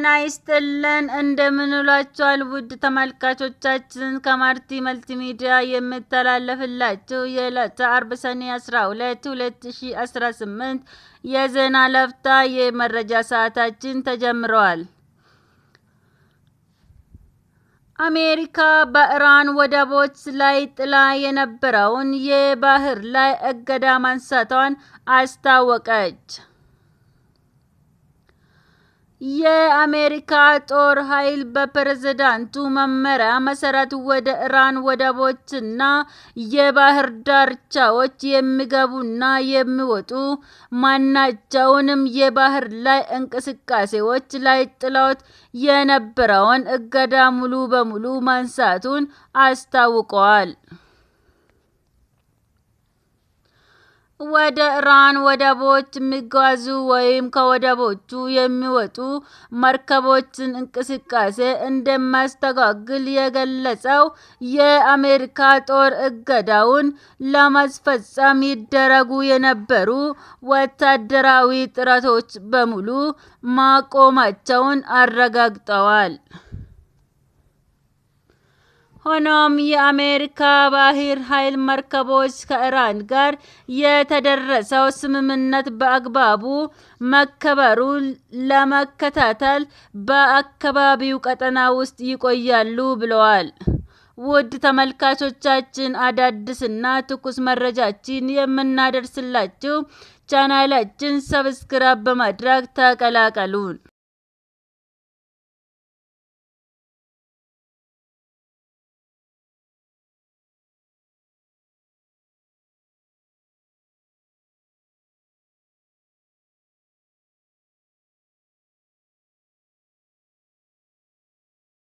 ጤና ይስጥልን እንደምን ውላችኋል ውድ ተመልካቾቻችን፣ ከማርቲ መልቲሚዲያ የሚተላለፍላችሁ የዕለተ አርብ ሰኔ 12 2018 የዜና ለፍታ የመረጃ ሰዓታችን ተጀምረዋል። አሜሪካ በኢራን ወደቦች ላይ ጥላ የነበረውን የባህር ላይ እገዳ ማንሳቷን አስታወቀች። የአሜሪካ ጦር ኃይል በፕሬዝዳንቱ መመሪያ መሰረት ወደ ኢራን ወደቦችና የባህር ዳርቻዎች የሚገቡና የሚወጡ ማናቸውንም የባህር ላይ እንቅስቃሴዎች ላይ ጥለውት የነበረውን እገዳ ሙሉ በሙሉ ማንሳቱን አስታውቀዋል። ወደ ኢራን ወደቦች የሚጓዙ ወይም ከወደቦቹ የሚወጡ መርከቦችን እንቅስቃሴ እንደማያስተጓጉል የገለጸው የአሜሪካ ጦር እገዳውን ለማስፈጸም ይደረጉ የነበሩ ወታደራዊ ጥረቶች በሙሉ ማቆማቸውን አረጋግጠዋል። ሆኖም የአሜሪካ ባህር ኃይል መርከቦች ከኢራን ጋር የተደረሰው ስምምነት በአግባቡ መከበሩን ለመከታተል በአካባቢው ቀጠና ውስጥ ይቆያሉ ብለዋል። ውድ ተመልካቾቻችን፣ አዳዲስና ትኩስ መረጃችን የምናደርስላችሁ ቻናላችን subscribe በማድረግ ተቀላቀሉን።